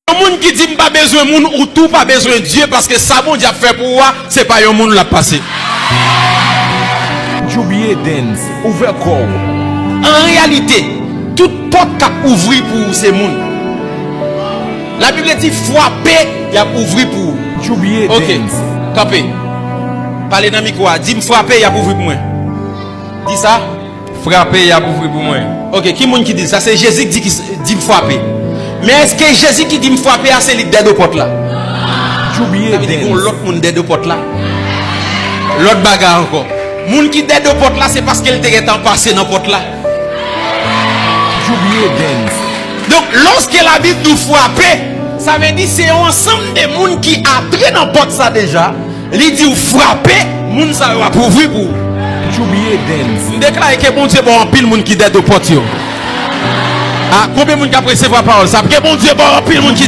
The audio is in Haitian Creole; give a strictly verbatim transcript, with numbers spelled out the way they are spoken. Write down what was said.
Yon moun ki di m pa bezwen moun, ou tou pa bezwen Dye, paske sa Bondye ap fè pou ou a, se pa yon moun l ap pase. Djoubie Dance, ouvè kò w. An reyalite, tout pòt k ap ouvri pou ou se moun. Labib di frape, y ap ouvri pou ou. Djoubie Dance. Ok, kanpe. Pale nan mikwo a. Di m frape, y ap ouvri pou mwen. Di sa. Frape, y ap ouvri pou mwen. Ok, ki moun ki di l sa? Se Jezi ki di, ki di m frape. Men èske Jezi ki di m frape a se li k dèyè pòt la? Djoubie Dance. Sa vle di gen yon lòt moun dèyè pòt la. Lòt bagay ankò. Moun ki dèyè pòt la, se paske l te gentan pase nan pòt la. Djoubie Dance. Donk, lòske Labib di w frape, sa vle di se yon ansanm de moun ki antre nan pòt sa deja. Li di w frape, moun sa yo ap ouvri pou ou. Djoubie Dance. M deklare ke Bondye ba w anpil moun ki dèyè pòt yo. A, konbyen moun k ap resevwa pawòl sa? Ke Bondye ba w anpil moun ki